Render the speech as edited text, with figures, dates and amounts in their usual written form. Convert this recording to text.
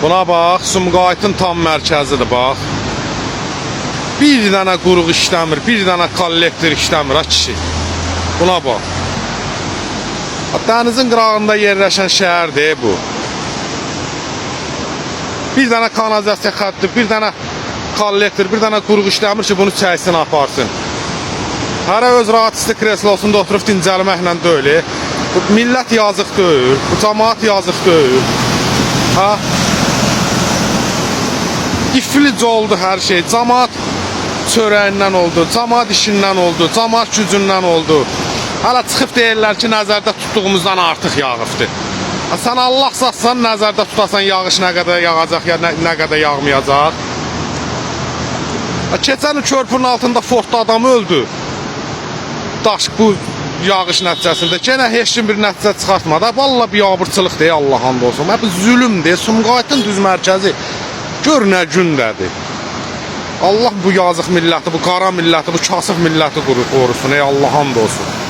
Buna bax, Sumqayıtın tam mərkəzidir bax. Bir dənə quruq işləmir, bir dənə kollektor işləmir ha kişi. Buna bax. Ha, dənizin qırağında yerləşən şəhərdir bu. Bir dənə kanalizasiya xətti, bir dənə kollektor, bir dənə quruq işləmir ki, bunu çəksin, aparsın. Hərə öz rahat isti kreslosunda oturub dincəlməklə deyil. Bu millət yazıq deyil, bu camaat yazıq deyil. Ha? İflic oldu hər şey. Camaat çörəyindən oldu, camaat işindən oldu, camaat gücündən oldu. Hələ çıxıb deyirlər ki, nəzərdə tutduğumuzdan artıq yağıbdır. Ha, sən Allah satsan nəzərdə tutasan yağış nə qədər yağacaq ya nə qədər yağmayacaq. Ha, keçən il körpünün altında Fordda adam öldü. Daş bu yağış nəticəsində genə heç kim bir nəticə çıxartmadı. Vallah biabırçılıq deyə Allah and olsun. Bu zülmdür. Sumqayıtın düz mərkəzi gör nə gündədir. Allah bu yazıq milləti, bu qara milləti, bu kasıb milləti qorusun. Ey Allah and olsun.